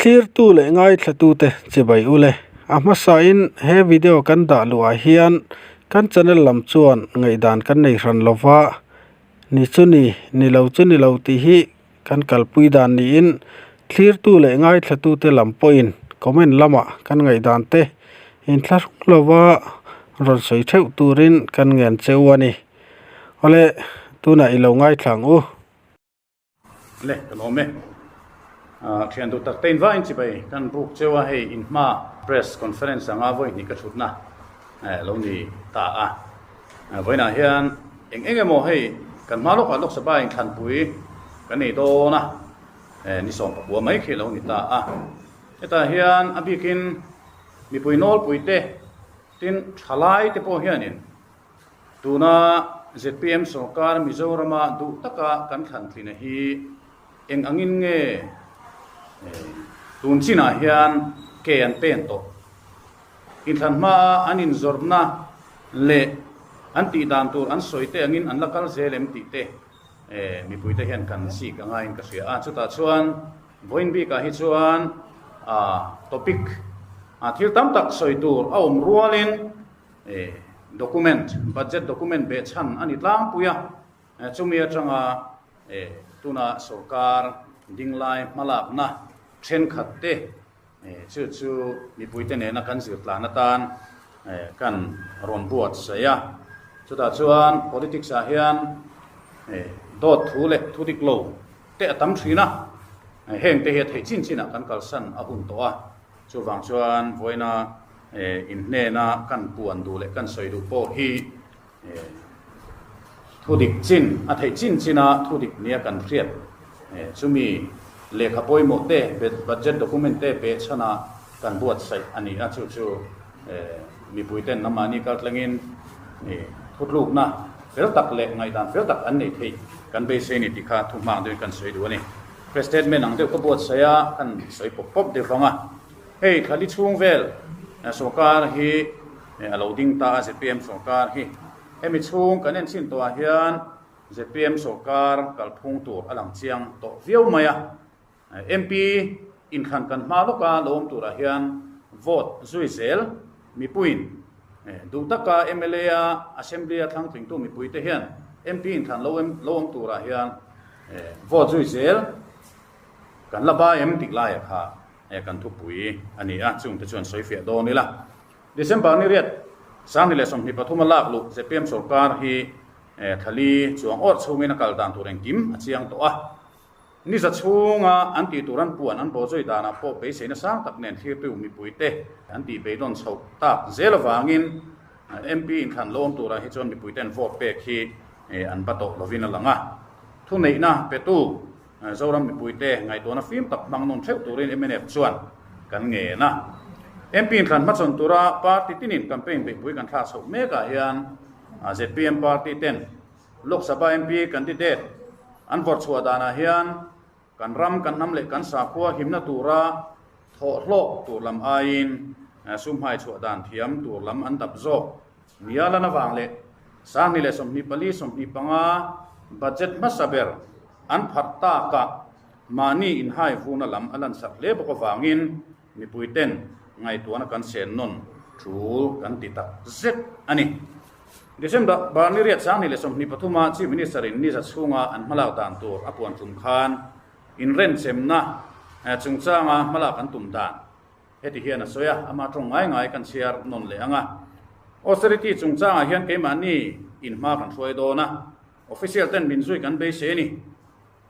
Thlirtu leh ngaithlatute chibai ule. A hmasain he video kan dah luhah hian kan channel lam chuan ngaihdan kan nei hran lova, ni chu ni, ni lo chu ni lo tih hi kan kalpui dan niin thlirtu leh ngaithlatute lam pawhin comment lamah kan ngaihdan te inthlahrung lova rawn sawi theuh turin kan ngen cheu a ni. Awle tunah i lo ngaithla ang u. Le ka lawm e. Thian duh tak te in vain chibai kan buk cheu a hei in hma press conference anga vawi hnih ka thutna lo ni ta a. Vawiinah hian eng eng emaw hei kan hma lawkah Lok Sabha in thlanpui kan nei dawn a, ni 19 mai khi lo ni ta a. Hetah hian a bikin mipui nawlpui te tin thalai te pawh hianin Tuna zpm sorkar Mizorama duh taka kan thlan tlina hi eng angin nge tun chinah hian ke an pen tawh? Inthlan hmaa an inzawrhna leh an tih dan tur an sawi te angin an la kal zel em tih te mipuite hian kan chik a ngaiin ka hria a. Chutah chuan vawiin bikah hi chuan topic thil tam tak sawi tur a awm rualin, Document, budget document behchhan a ni tlangpui a, chumi atanga tuna sorkar dinglai hmalakna thenkhat te chu chu mipuite nena kan zirtlan atan kan rawn buatsaih a. Chutah chuan politics ah hian dawt thu leh thu dik lo te a tam thin a, heng te hi a theih chin chinah kan kalsan a hun tawh a, chuvang chuan vawiina Inhnena kan puan duh leh kan sawi duh pawh hi thu dik chin, a theih chin china thu dik nia kan hriat. Chumi lehkha pawimawh te, budget document te peh chhana kan buatsaih a ni a, chu chu mipuiten nangmahni kaltlangin thutlukna fel tak leh ngaihdan fel tak an neih theih kan beisei a ni tih kha thu hmang deuhin kan sawi duh a ni. Press statement ang deuh ka buatsaih a, kan sawi pawp pawp deuh vang a. Hei thlali chhung vel sorkar hi a lo ding ta a, zpm sorkar hi. Hemi chhung kan en chhin tawhah hian zpm sorkar kalphung tur a lang chiang tawh viau mai a. MP inthlan kan hma lawka lo awm turah hian vote zui zel mipuiin duh taka mla a assembly a thlang tlingtu mipuite hian MP inthlan lo awm turah hian vote zui zel kan la ba em tih laiah kha He kan thupui a ni a, chungte chuan sawi fiah dawn ila. December ni riat 2023 a lak luh zpm sorkar hi thali chuang awrh chhungin a kal dan tur engkim a chiang tawh a. Ni za chhunga an tih tur an puan an bawhzui danah pawh beiseina sang tak nen thlirtu mipuite an tih beidawn chhoh tak zel avangin MP inthlan lo awm turah hi chuan mipuiten vote pek hi an ba tawh lovin a lang a. Thuneihna petu Zoram mipuite ngaihtuahna fim tak hmang nawn theuh turin mnf chuan kan ngen a. MP inthlan hmachhawn tura party tinin campaign beihpui kan thlak chhoh mekah hian zpm party ten Lok Sabha MP candidate an vawrh chhuah danah hian kan ram, kan hnam leh kan sakhua himna tura thawh hlawk tur lam aiin sum hmai chhuah dan thiam tur lam an dap zawk nia lan avang leh 2024, 25 budget hmasa ber An pharh takah mahni inhai vuna lam a lansak hle bawk avangin mipuiten ngaihtuahna kan sen nawn tul kan ti tak zet a ni. December bar ni riat 2023 a Chief Minister in ni za chhunga an hmalak dan tur a puan tum khan inrenchemna chungchanga hmalak an tum dan heti hian a sawi a, ama tawng ngai ngai kan chhiar nawn leh ang a. Austerity chungchangah hian keimahni inhma kan hruai dawn a. Official ten min zui kan beisei a ni.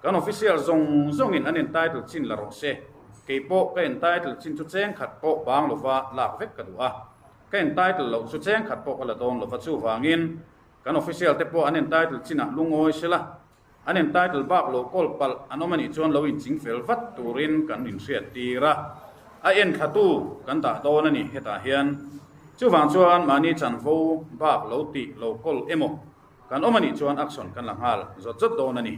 Kan official zawng zawngin an entitle chin la rawh se. Kei pawh ka entitle chin chu cheng khat pawh bang lova lak vek ka duh a. Ka entitle loh chu cheng khat pawh ka la dawn lova chuvangin kan official te pawh an entitle chinah lungawi sela, an entitle bak lo kawl palh an awm a nih chuan lo inching fel vat turin kan inhriat tir a. A enthlatu kan dah dawn a ni hetah hian. Chuvang chuan mahni chanvo bak lo tih lo kawl emaw Kan awm a nih chuan action kan la nghal zawt zawt dawn a ni,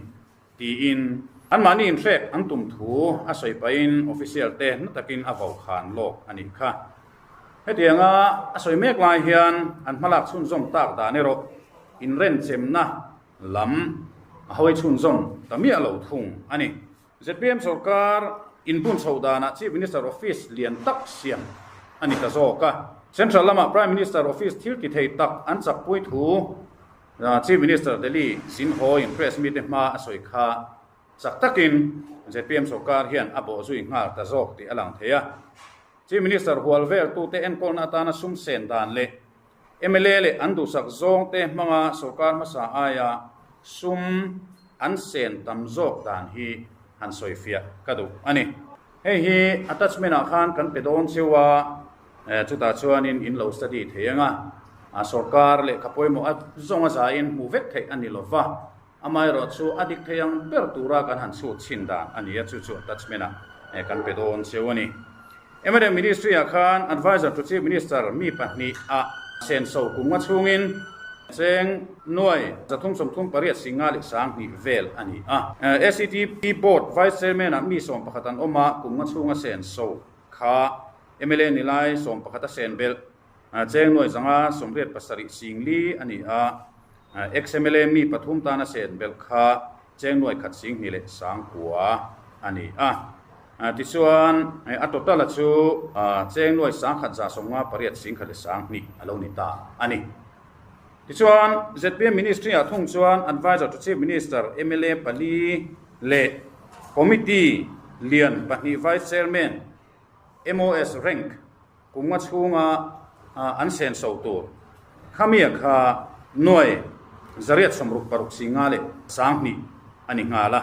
tiin anmahni inhrek an tum thu a sawi pahin official te na takin a vau khan lawk a nih kha. Hetianga a sawi mek lai hian an hmalak chhunzawm tak dan erawh inrenchemna lam a hawi chhunzawm ta miah lo thung a ni. Zpm sorkar. Inbun chhoh danah Chief Minister Office lian tak siam a ni ta zawk a. Central lamah Prime Minister Office thil ti thei tak an chakpui thu Chief Minister Delhi Zinhawiin press mite hma a sawi kha chak takin zpm sorkar hian a bawhzui nghal ta zawk tih a lang thei a. Chief Minister hual veltute enkawlna atana sum sen dan leh Mla leh an duhsak zawngte hmanga sorkar hmasa aia sum an sen tam zawk dan hi han sawifiah ka duh a ni. Hei hi attachment ah khan kan pe dawn cheu a, chutah chuanin in lo study thei ang a, sorkar lehkha pawimawh a zawng a zain hmuh vek theih a ni lo va, amaherawh chu a dik thei ang ber tura kan han chhut chhin dan a ni a, chu chu attachment ah kan pe dawn cheu a ni. Mla Ministry ah khan Adviser to Chief Minister mi pahnih ah senso kum nga chhungin cheng nuai 338 singa leh 2000 vel a ni a. SEDP Board Vice Chairman ah mi 11 an awm a, kum nga chhunga senso kha mla ni lai 11 a sen belh cheng nuai 587 singli a ni a. Ex-mla mi pathum tana sen belh kha cheng nuai khat 2 leh 9,000 a ni a. Tichuan, a total a chu cheng nuai 1158 singkhat leh 2000 a lo ni ta a ni. Tichuan, zpm Ministry ah thung chuan Adviser to Chief Minister mla pali leh Committee lian pahnih Vice Chairman, MOS rank kum nga chhunga an senso tur khamia kha nuai 866 singa leh 2000 a ni nghal a.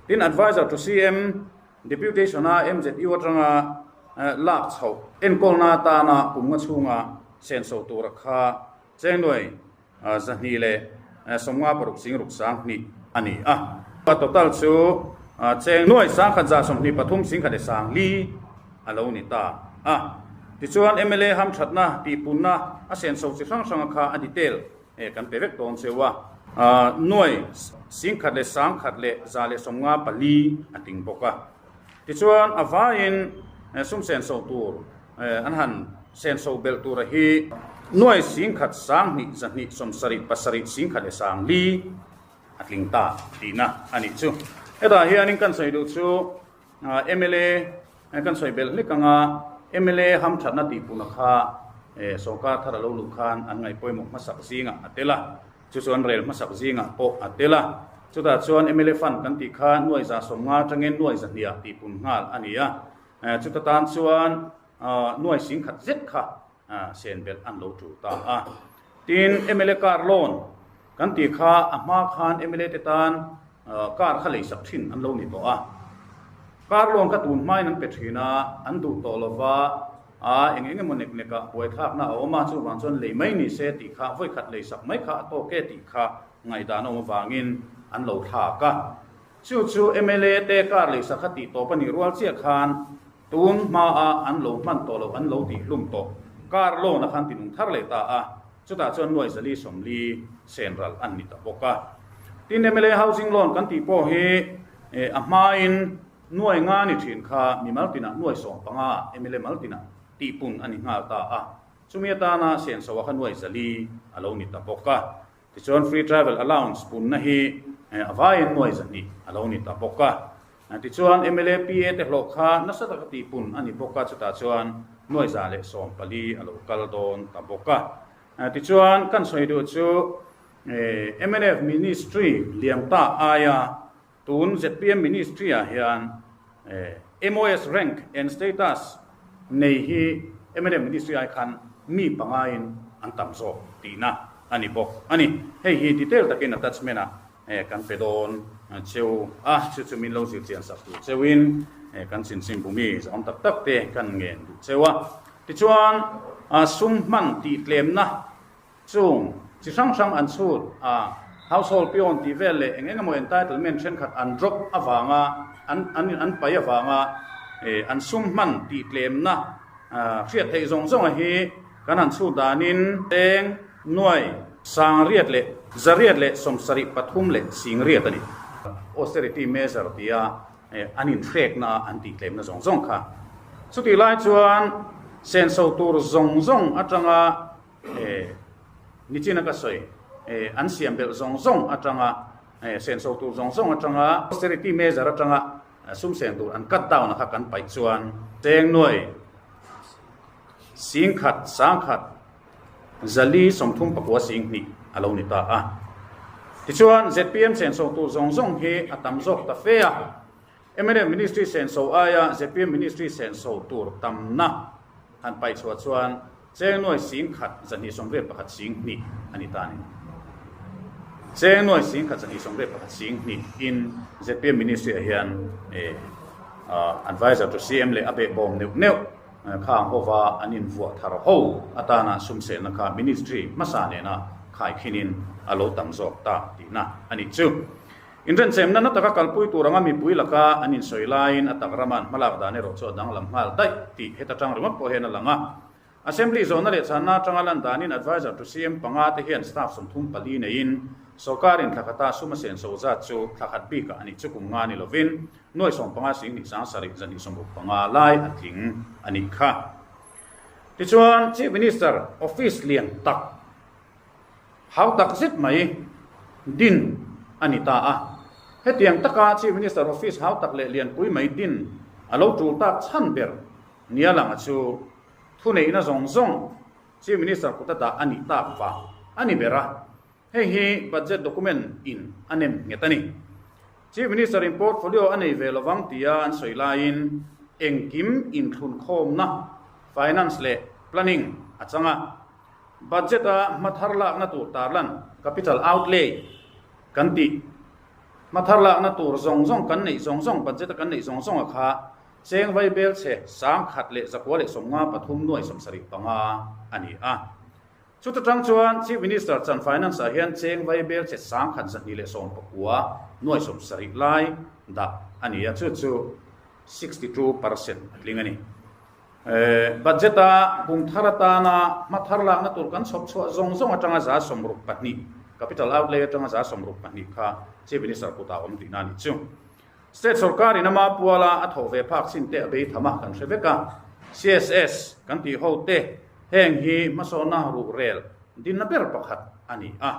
Tin, Adviser to CM Deputation-a MZU atanga lak chhoh enkawlna atana kum nga chhunga senso tura kha cheng nuai 256 singruk 2000 a ni a. A total chu cheng nuai 1123 singkhat leh 4 a lo ni ta a. Tichuan, mla hamthatna tihpunna a senso chi hrang hranga kha a detail kan pe vek dawn cheu a. Nuai 10,000 leh 1,000 leh 154 a ting bawk a. Tichuan, a vaiin sum senso tur an han senso belh tura hi nuai 10,000 2 2 70 7 10,000 leh 4 a tling ta tihna a nih chu. Hetah hianin kan sawi duh chu mla kan sawi belh hlek anga mla hamthatna tihpuna kha sorkar thar a lo luh khan an ngaih pawimawh hmasak zingah a tel a, chu chu an rel hmasak zingah pawh a tel a. Chutah chuan mla fund kan tih kha nuai 150 atangin nuai 200 tihpun nghal a ni a, chuta tan chuan nuai 10,000 zet kha sen belh an lo tul ta a. Tin, mla car loan kan tih kha a hma khan mla te tan car kha leisak thin an lo ni tawh a. Car loan kha tun hmain an pe thin a, an duh tawh lova, a eng eng emaw nek nekah buaithlakna a awm a, chuvang chuan lei mai ni se tih kha vawikhat leisak mai kha a tawk e tih kha ngaihdan a awm avangin an lo thlak a. Chu chu mla te car leisak kha tih tawp a nih rual chiah khan tun hmaa an lo hman tawh loh an lo tih hlum tawh car loan a khan tinung thar leh ta a, chutah chuan nuai 440 sen ral an ni ta bawk a. Tin, mla housing loan kan tih pawh hi a hmain nuai nga ni thin kha mimal tinah nuai 15 mla mal tinah tihpun a ni nghal ta a, chumi atana senso a kha nuai 400 a lo ni ta bawk a. Tichuan free travel allowance punna hi a vaiin nuai 200 a lo ni ta bawk a. Tichuan mla PA te hlawh kha nasa taka tihpun a ni bawk a, chutah chuan nuai 114 a lo kal dawn ta bawk a. Tichuan kan sawi duh chu mnf Ministry liam ta aia tun zpm Ministry ah hian MOS rank and status nei hi mnf Ministry ai khan mi pangaiin an tam zawk tihna a ni bawk a ni. Hei hi detail takin attachment ah kan pe dawn cheu a, chu chu min lo zirchian sak tur cheuin kan chinchin bumi zahawm tak tak te kan ngen duh cheu a. Tichuan, sum hman tih tlemna chung chi hrang hrang an chhut a, household peon tih vel leh eng eng emaw entitlement thenkhat an drop avanga an an an pai avanga an sum hman tih tlemna hriat theih zawng zawnga hi kan han chhut danin cheng nuai 800 leh 873 leh 800 a ni. Austerity measure tia an inhrekna a an tih tlemna zawng zawng kha. Chutih lai chuan senso tur zawng zawng atanga nichina ka sawi an siam belh zawng zawng atanga senso tur zawng zawng atanga austerity measure atanga. Sum seng tur an cut down a kha kan paih chuan cheng nuai 10,000 1,000 434 2 a lo ni ta a. Tichuan zpm senso tur zawng zawng hi a tam zawk ta fe a. Mnf Ministry senso aia zpm Ministry senso tur tamna han paih chhuah chuan Cheng nuai 10,000 281 2 a ni ta a ni. Cheng nuai 10,000 281 2 in zpm Ministry ah hian Adviser to CM leh a behbawm neuh neuh khang hova an invuah thar ho atana sumselna kha Ministry hmasa nena khaikhinin a lo tam zawk ta tihna a nih chu. Inrenchemna na taka kalpui tur anga mipui laka an insawi laiin a tak rama an hmalak dan erawh chu a danglam nghal daih tih heta tang ringawt pawh hian a lang a. Assembly zawhna leh chhanna atanga lan danin Adviser to CM panga te hian staff 34 neiin sawrkarin thla khata sum a senso zat chu thla khat bikah a nih chu kum nga ni lovin nuai 15 sing hnih sang sarih zahnih 65 lai a tling a nih kha. Tichuan Chief Minister office lian tak Hau tak zet mai din a ni ta a. Hetiang taka Chief Minister Office hau tak leh lianpui mai din a lo tul tak chhan ber nia langa chu thuneihna zawng zawng Chief Minister kuta dah a nih tak vang a ni ber a. Hei hi budget document in a nem nghet a ni. Chief Minister in portfolio a nei ve lovang tia an sawi laiin engkim inthlunkhawmna Finance leh Planning a chang a. Budget a hma thar lakna tur tarlan, capital outlay, kan tih. Hma thar lakna tur zawng zawng kan neih zawng zawng, budget a kan neih zawng zawng a kha cheng vai bel chhe 1,153 nuai 75 a ni a. Chuta tang chuan Chief Minister chan Finance ah hian cheng vai bel chhe 1,219 nuai 70 lai dah a ni a, chu chu 62% a tling a ni. Budget a kum thar atana hma thar lakna tur kan chhawp chhuah zawng zawng atanga 62, capital outlay atanga 62 kha Chief Minister kutah awm tihna a nih chu. State sorkar in ama puala a thawh ve phak chin te a bei tham a kan hre vek a. CSS kan tih ho te heng hi hmasawnna ruhrel dinna ber pakhat a ni a.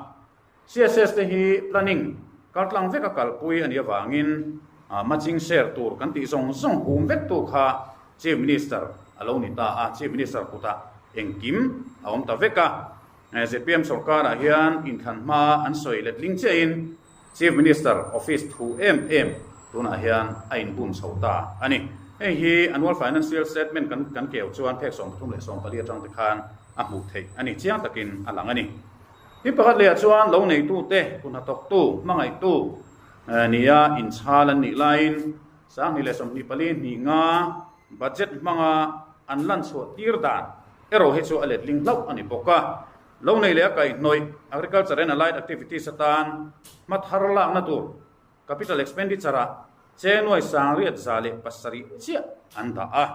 CSS te hi planning kaltlang veka kalpui a nih avangin matching share tur kan tih zawng zawng hum vek tu kha Chief Minister a lo ni ta a, Chief Minister kutah engkim a awm ta vek a. Zpm sorkarah hian inthlan hma an sawi letling chiahin Chief Minister office thu em em tunah hian a inbun chho ta a ni. Hei hi annual financial statement kan kan keu chuan phek 13 leh 14 atang te khan a hmuh theih a ni, chiang takin a lang a ni. Hi pakhat lehah chuan lo neitute, kut hnathawktu, hmangaihtu nia inchhal an nih laiin 2024 hnih nga budget hmanga an lan chhuah tir dan erawh hi chu a letling hlauh a ni bawk a. Lo nei leh a kaihhnawih, agriculture and allied activities atan hma thar lakna tur capital expenditure ah cheng nuai 807 chiah an dah a.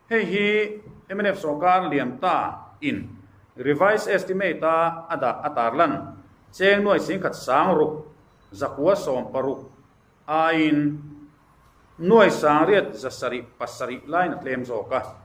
Hei hi mnf sorkar lian ta in revised estimate a a dah a tarlan cheng nuai 10,000 696 aiin nuai 807 lain a tlem zawk a,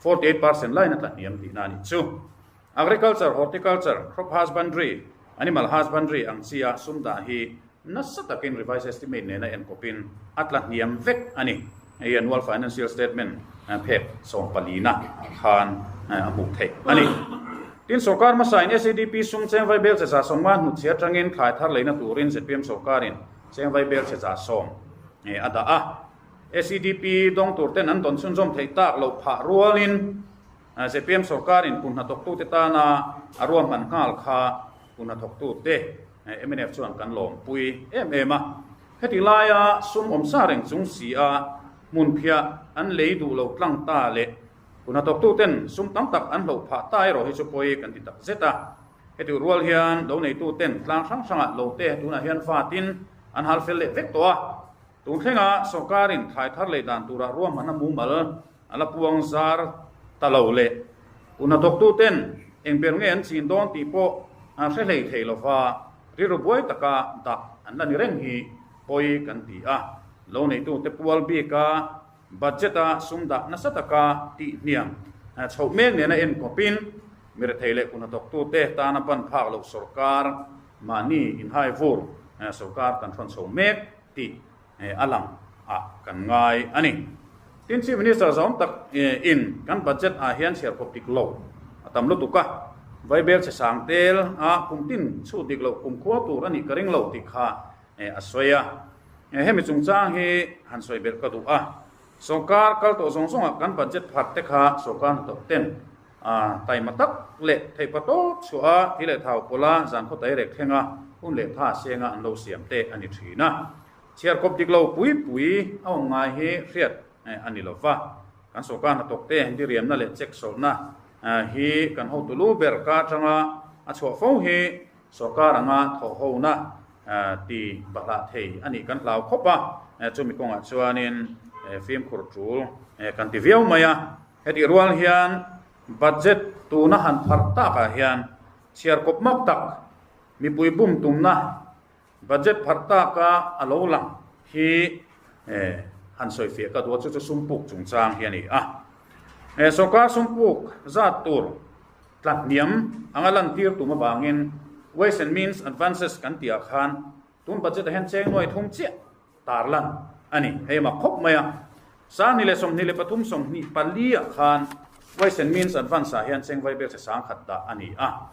48% lain a tla hniam tihna a nih chu. Agriculture, Horticulture, Crop Husbandry, Animal Husbandry ang chi a sum dah hi nasa takin revised estimate nena enkawpin a tla hniam vek a ni. Hei annual financial statement phek 14 na khan a hmuh theih a ni. Tin, sorkar hmasain SEDP sum cheng vai bel che 50% hnutchhi atangin thlai thar leina turin zpm sorkarin cheng vai bel che 10% a dah a. SEDP dawng tur ten an dawn chhunzawm theih tak loh phah rualin Zpm sorkarin kum hnathawktute tana a ruahman nghal kha kum hnathawktute mnf chuan kan lawmpui em em a. Heti laia sum awm sa reng chung si a hmunphiah an lei duh lo tlang ta leh kum hnathawktuten sum tam tak an hloh phah ta erawh hi chu pawi kan ti tak zet a. Heti rual hian lo neituten tlang hrang hrangah lo te tunah hian vatin an hal fel leh vek tawh a. Tun thlenga sorkarin thlai thar lei dan turah ruahman a mumal A la puang zar ta lo leh u hnathawktuten eng ber nge an chin dawn tih pawh an hre hlei thei lo va, rilru buai taka dah an la ni reng hi pawi kan ti a. Lo neitute pual bika budget-a sum dah nasa taka tih hniam chhoh mek nena enkawpin mirethei leh kuhnathawktute tana ban phak loh sorkar mahni inhai vur sorkar kan hrawn chho mek tih a lang a. ah kan ngai a ni. Tin, Chief Minister zawm tak in kan budget ah hian chhiar khawp dik lo a tam lutuk a, Vaibel chhe sang tel a kum tin chhut dik loh kum khua tur a nih ka ring lo tih kha a sawi a. Hemi chungchang hi han sawi belh ka duh a, sawrkar kal tawh zawng zawngah kan budget phat te kha sawrkar hnathawk ten taima tak leh theihpa tawp chhuah a, thi leh thau pawlh a, zan khaw tairek thleng a, hun leh tha senga an lo siam te a ni thin a. Chhiarkawp dik lo pui pui a awm ngai hi hriat a ni lo va, kan sawrkar hnathawk te diriamna leh check sawlhna hi kan hotu lu ber ka atanga a chhuah fo hi sawrkar anga thawhhona ti bahlah thei a nih kan hlau khawp a, chumi kawngah chuanin fimkhur tul kan ti viau mai a. Hetih rual hian budget tuna han pharh takah hian chhiarkawp mak tak mipui bum tumna Budget pharh taka a lo lang hi han sawifiah ka duh a, chu chu sumpuk chungchang hi a ni a. Sawrkar sumpuk zat tur tla hniam anga lantir tum avangin Ways and Means Advances kan tih ah khan tun budget ah hian cheng nuai thum chiah tar lan a ni. Hei mak khawp mai a, 2023 24 ah khan Ways and Means Advance ah hian cheng vaibel che 10,000 dah a ni a.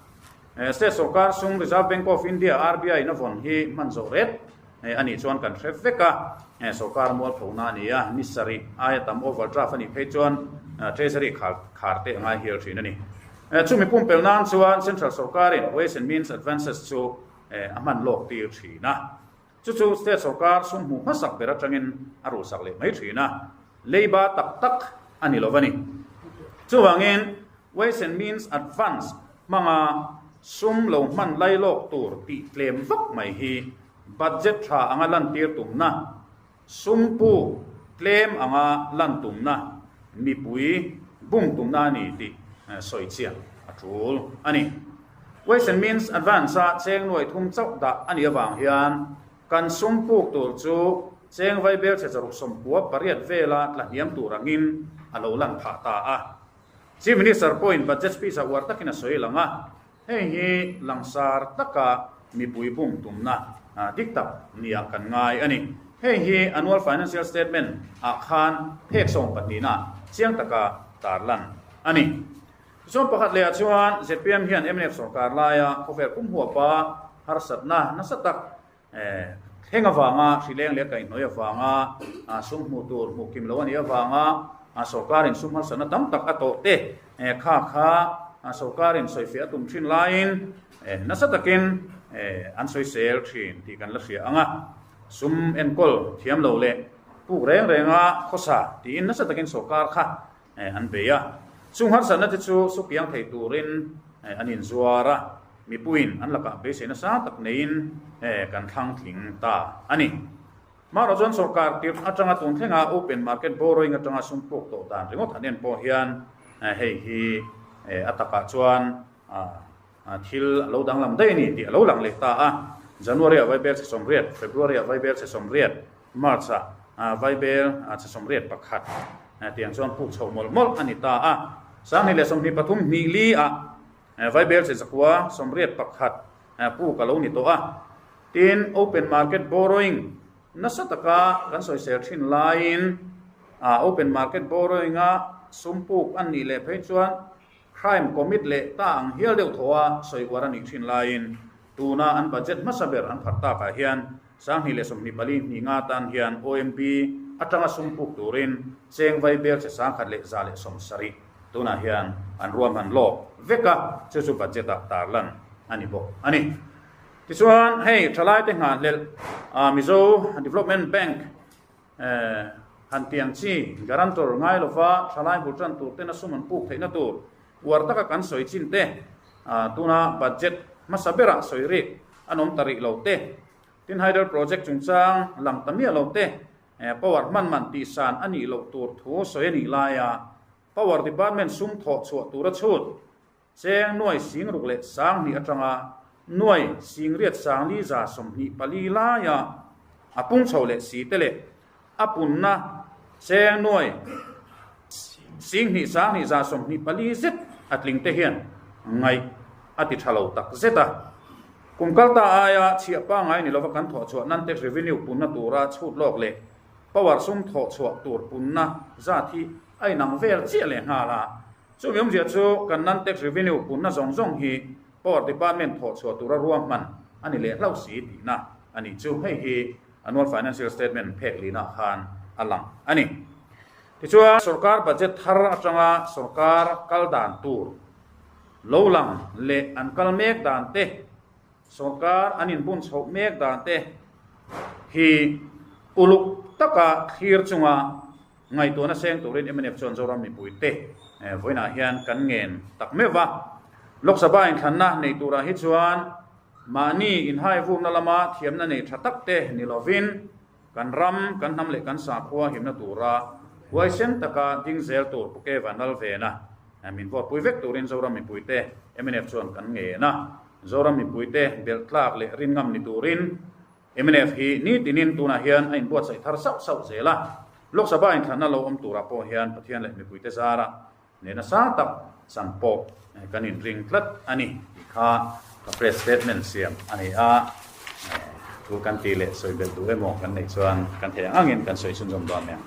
State sawrkar sum Reserve Bank of India, RBI, in a vawn hi hman zawh ret a nih chuan kan hre vek a, sawrkar mualphona a ni a, ni sarih aia tam overdraft a nih phei chuan Treasury khar khar te a ngai hial thin a ni. Chumi pumpelh nan chuan Central sawrkarin Ways and Means Advances chu a hman lawk tir thin a. Chu chu state sawrkar sum hmuh hmasak ber atangin a ruhsak leh mai thin a, leiba tak tak a ni lo va ni. Chuvangin Ways and Means Advance hmanga sum lo hman lai lawk tur tih tlem vak mai hi budget tha anga lantir tumna, sum puk tlem anga lan tumna, mipui bum tumna a ni tih sawi chiah a tul a ni. Ways and Means Advance-a cheng nuai thum chauh dah a nih avang hian kan sum puk tur chu cheng vaibel chhe zaruk 98 vela tla hniam tur angin a lo lan phah ta a. Chief Minister pawhin budget speech-ah uar takin a sawi lang a, hei hi langsar taka mipui bum tumna dik tak nia kan ngai a ni. Hei hi Annual Financial Statement-ah khan phek sawmpahnihna chiang taka tarlan a ni. Tichuan pakhat lehah chuan zpm hian mnf sawrkar laia khawvel pum huapa harsatna nasa tak thleng avanga hrileng leh kaihhnawih avanga sum hmuh tur hmuh kim lo a nih avanga sawrkarin sum harsatna tam tak a tawh te kha kha sawrkarin sawifiah a tum thin laiin nasa takin an sawisel thin tih kan la hria ang a. Sum enkawl thiam lo leh puk reng renga khawsa tiin nasa takin sawrkar kha an bei a. Chung harsatna te chu supiang thei turin an inzuar a, mipuiin an lakah beiseina sang tak neiin kan thlang tling ta a ni. Marawh chuan sawrkar tirh atanga tun thlenga open market borrowing atanga sum puk tawh dan ringawt han en pawh hian hei hi a takah chuan thil a lo danglam daih a ni tih a lo lang leh ta a. January-ah Vaibel chhe 80, February-ah Vaibel chhe 80, March-ah Vaibel chhe 81 tiang chuan puk chhoh mawlh mawlh a ni ta a. 2023 hnih li-ah Vaibel chhe 181 puk a lo ni tawh a. Tin, open market borrowing nasa taka kan sawisel thin laiin open market borrowing-a sum puk an nih leh phei chuan Crime commit leh ta ang hial deuh thaw a sawi uar a nih thin laiin tuna an budget hmasa ber an pharh takah hian 2024 hnih nga tan hian OMB atanga sum puk turin cheng vai bel che 1,170 tunah hian an ruahman lawk vek a, chu chu budget ah tarlan a ni bawk a ni. Tichuan hei thalaite nghahhlelh Mizo Development Bank Han tiang chi, guarantor, ngai lova thalai bul tan tur tena sum an puk theihna tur uar taka kan sawi chin te, tuna budget hmasa berah sawi rik an awm ta rih lo te, tin hydel project chungchang lang ta miah lo te, power hman man tihsan a nih loh tur thu sawi a nih laia power department sum thawh chhuah tura chhut Cheng nuai sing ruk leh 2000 atanga nuai sing riat 40 124 laia a pung chho leh si te leh a punna cheng nuai sing hnih 20 124 zet a tling te hian ngaih a ti tha lo tak zet a. Kum kal ta aia chhiah pangngai ni lova kan thawh chhuah nan tax revenue punna tura chhut lawk leh. Power sum thawh chhuah tur punna zat hi a inang vel chiah leh nghal a. Chumi awmzia chu kan non-tax revenue punna zawng zawng hi Power Department thawh chhuah tura ruahman a ni leh hlauh si tihna a nih chu. Hei hi Annual Financial Statement phek lihna khan a lang a ni. Tichuan, sorkar budget thar atanga sorkar kal dan tur lo lang leh an kal mek dan te, sorkar an inbun chhoh mek dan te hi uluk taka thlir chunga ngaihtuahna seng turin mnf chuan Zoram mipuite vawiinah hian kan ngen tak meuh va. Lok Sabha inthlanna nei turah hi chuan mahni inhaivurna lama thiamna nei tha tak te ni lovin, Kan ram, kan hnam leh kan sakhua himna tura huaisen taka ding zel tur Pu Keva Nalvena min vote pui vek turin Zoram mipuite mnf chuan kan ngen a. Zoram mipuite belh tlak leh rin ngam ni turin mnf hi nitinin tunah hian a inbuatsaih thar sauh sauh zel a. Lok Sabha inthlanna lo awm turah pawh hian Pathian leh mipuite zara Nena sang tak chan pawh kan inring tlat a ni tih kha ka press statement siam a ni a, thu kan tih leh sawi belh duh emaw kan neih chuan kan theih ang angin kan sawi chhunzawm dawn nia.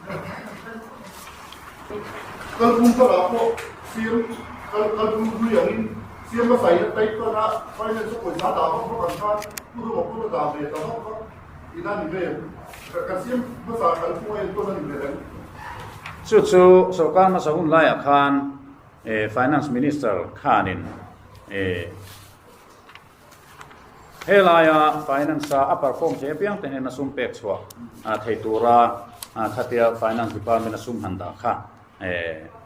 Kalphung tawrah pawh siam kalphung hlui angin siam hmasa in a type tan a, finance a pawisa a dah vak vak ang khan pu dawma pawn a dah ve ta vak vak. Ina ni ve kan siam hmasa kalphung a enkawl a ni ve reng. Chu chu sorkar hmasa hun laiah khan Finance Minister khanin helaia Finance a a perform thei apiang te hnena sum pek chhuah thei tura khatia Finance Department a sum han dah kha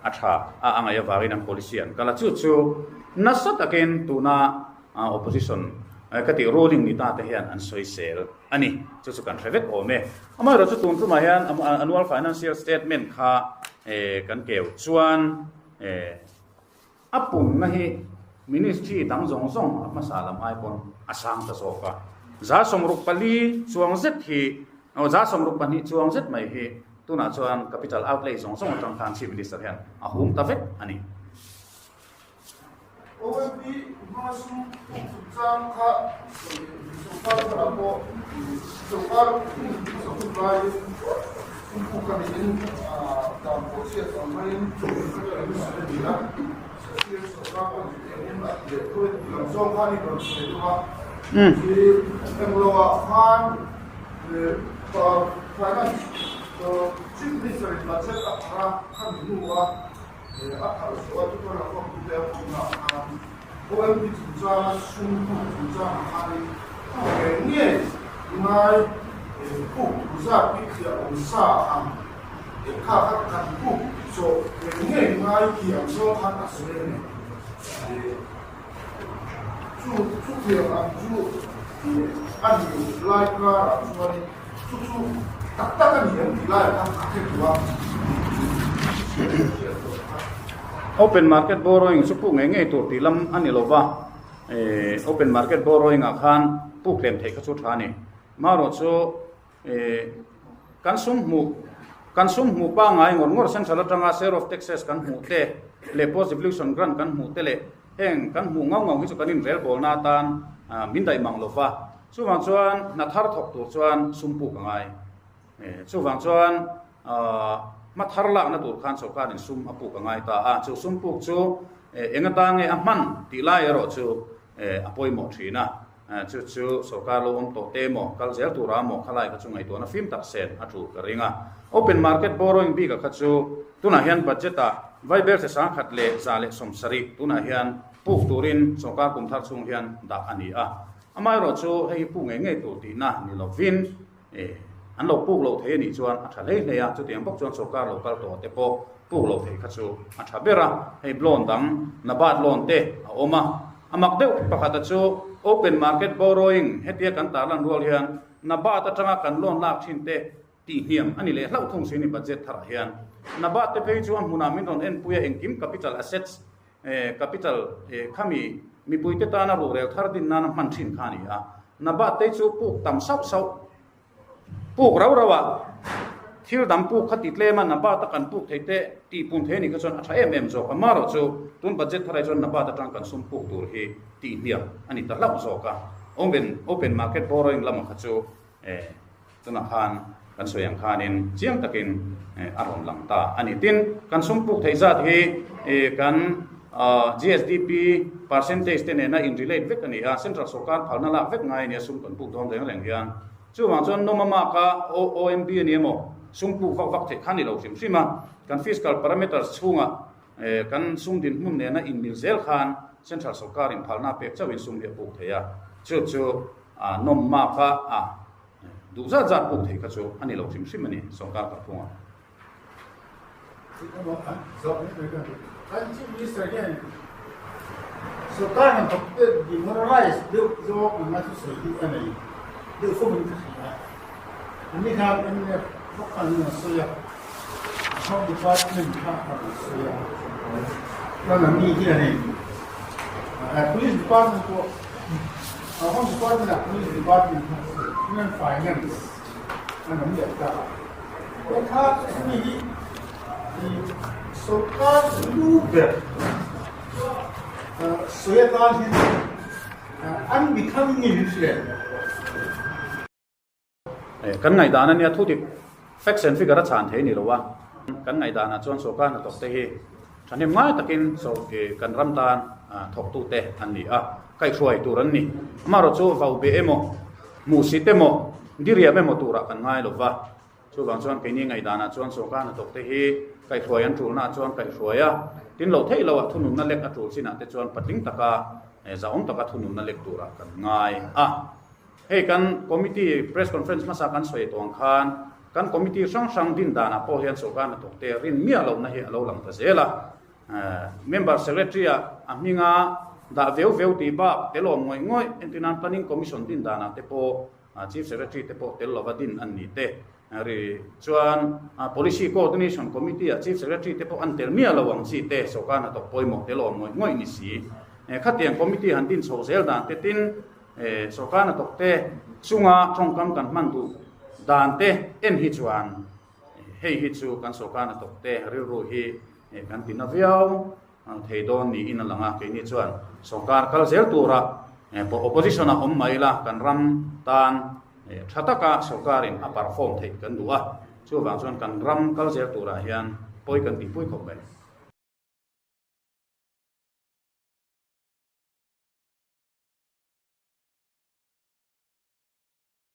a tha a a ngaih avangin an policy an kal a. Chu chu nasa takin tuna Opposition ka tih ruling ni ta te hian an sawisel a ni. Chu chu kan hre vek awm e. Amaherawh chu tun tumah hian annual financial statement kha kan keu chuan a punna hi ministry dang zawng zawng a hmasa lam ai pawn a sang ta zawk a. 64 chuang zet hi, 62 chuang zet mai hi tunah chuan capital outlay zawng zawng atang khan Chief Minister hian a hum ta vek a ni. OMP hma sum puk chungchang kha sawrkar tharah pawh sawrkar hmasa hun laiin sum puk a niin dan pawh chhiat ang maiin kan sawi a ni a, sir sawrkar pawh engin a ti leh tho e tih lam zawng khan i rawn sawi deuh a, khi engloah khan finance chief minister in budget a phar a khami hnu a. A phalh zawh a tutor a khawm tute a pawmna ah khan OMP chungchanga sum puk chungchangah khanin nge nge ngai puk tur zat hi thliah awm sa ang tih kha kha kan puk zawh nge nge ngai tih ang zawng khan a sawi a ni. Chu chutiang ang chu a ni lai karah chuanin chu chu tak tak a ni ang tih laiah khan ka hre duh a. Open market borrowing chu puk ngei ngei tur tih lam a ni lo va, open market borrowing ah khan puk tlem theih kha chu tha a ni. Marawh chu Kan sum hmuh, Kan sum hmuh pangngai ngawr ngawr central atanga share of taxes kan hmuh te leh post devolution grant kan hmuh te leh heng kan hmuh ngau ngau hi chu kan inrelbawlna atan min daih mang lo va. Chuvang chuan hna thar thawk tur chuan sum puk a ngai. Chuvang chuan hma thar lakna tur khan sorkarin sum a puk a ngai ta a. Chu sum puk chu eng atan nge a hman tih lai erawh chu a pawimawh thin a. Chu chu sorkar lo awm tawh te emaw, kal zel tura emaw khalai kha chu ngaihtuahna fim tak sen a tul ka ring a. Open market borrowing bika kha chu tunah hian budget ah Vaibel se 1170 tunah hian puk turin sorkar kum thar chhung hian dah a ni a. Amaherawh chu hei hi puk ngei ngei tur tihna ni lovin an lo puk loh thei a nih chuan a tha hlei hlei a, chutiang bawk chuan sorkar lo kal tawh te pawh puk loh theih kha chu a tha ber a. Hei loan dang NABARD loan te a awm a. A mak deuh pakhata chu open market borrowing hetia kan tarlan rual hian NABARD atanga kan loan lak thin te tihhniam a ni leh hlauh thung si ni budget tharah hian. NABARD te phei chu a hmunah min rawn enpui a engkim capital assets capital khami mipuite tana ruhrel thar din nana hman thin kha a ni a. NABARD te chu puk tam sauh sauh Puk rau rau ah thil dang puk kha ti tlem a, NABARD a kan puk thei te tih pun thei a nih kha chuan a tha em em zawk a. Marawh chu tun budget tharai chuan NABARD atang kan sum puk tur hi tih hniam a ni ta hlauh zawk a. Open open market borrowing lamah kha chu eh tunah khan. Kan sawi ang khanin chiang takin a rawn lang ta a ni. Tin, kan sum puk theih zat hi kan GSDP percentage te nena in relate vek a ni a, central sawrkar phalna lak vek ngai a ni a sum kan puk dawn reng reng hian. Chuvang chuan nawm a maka OMB a ni emaw sum puk vak vak theih kha a ni lo hrim hrim a, kan fiscal parameters chhungah kan sum dinhmun nena inmil zel khan central sawrkar in phalna pek chauhin sum hi a puk thei a, chu chu nawm maka a Duh zat zat puk theih kha chu a ni lo hrim hrim a ni sawrkar kalphungah. Kan Chief Minister hian sawrkar hnathawk te demoralize deuh zawk ang a thusawi hi a nei deuh fo in ka hria a. Ani khan mnf bawk khan an sawi a, Home Department kha a rawn sawi a. Chuan anni hianin Police Department pawh Home Department ah Police Department kha Human Finance an awm leh ta a. He kha hemi hi sorkar lu ber sawi atan hian unbecoming in hriat. Kan ngaihdan a nia, thu dik facts and figure a chhan thei a ni lo a. Kan ngaihdanah chuan sawrkar hnathawk te hi thahnem ngai takin kan ram tan thawktute an ni a, kaihhruai tur an ni. Amaherawhchu vau be emaw, hmuhsit emaw, diriam emaw turah kan ngai lo va. Chuvang chuan keini ngaihdanah chuan sawrkar hnathawk te hi kaihhruai an tulnaah chuan kaihhruai a, tin lo theih loah thununna lek a tul chinah te chuan patling taka zahawm taka thununna lek turah kan ngai a. Hei kan committee press conference hmasa kan sawi tawh ang khan kan committee hrang hrang din danah pawh hian sawrkar hnathawk te rin miah lohna hi a lo lang ta zel a. Member secretary ah a hminga dah veu veu tih bak tel awm ngawih ngawih entir nan planning commission din danah te pawh chief secretary te pawh tel lova din an ni te ri chuan policy coordination committee ah chief secretary te pawh an tel miah lo ang chi te sawrkar hnathawk pawimawh tel awm ngawih ngawih ni si. Khatiang committee han din chho zel dan te tin Sawrkar hnathawk te chunga tawngkam kan hman duh dan te en hi chuan hei hi chu kan sawrkar hnathawk te rilru hi kan ti na viau thei dawn niin a lang a, keini chuan sawrkar kal zel tura opposition ah awm mai ila kan ram tan tha taka sawrkarin a perform theih kan duh a, chuvang chuan kan ram kal zel turah hian pawi kan tihpui khawp mai.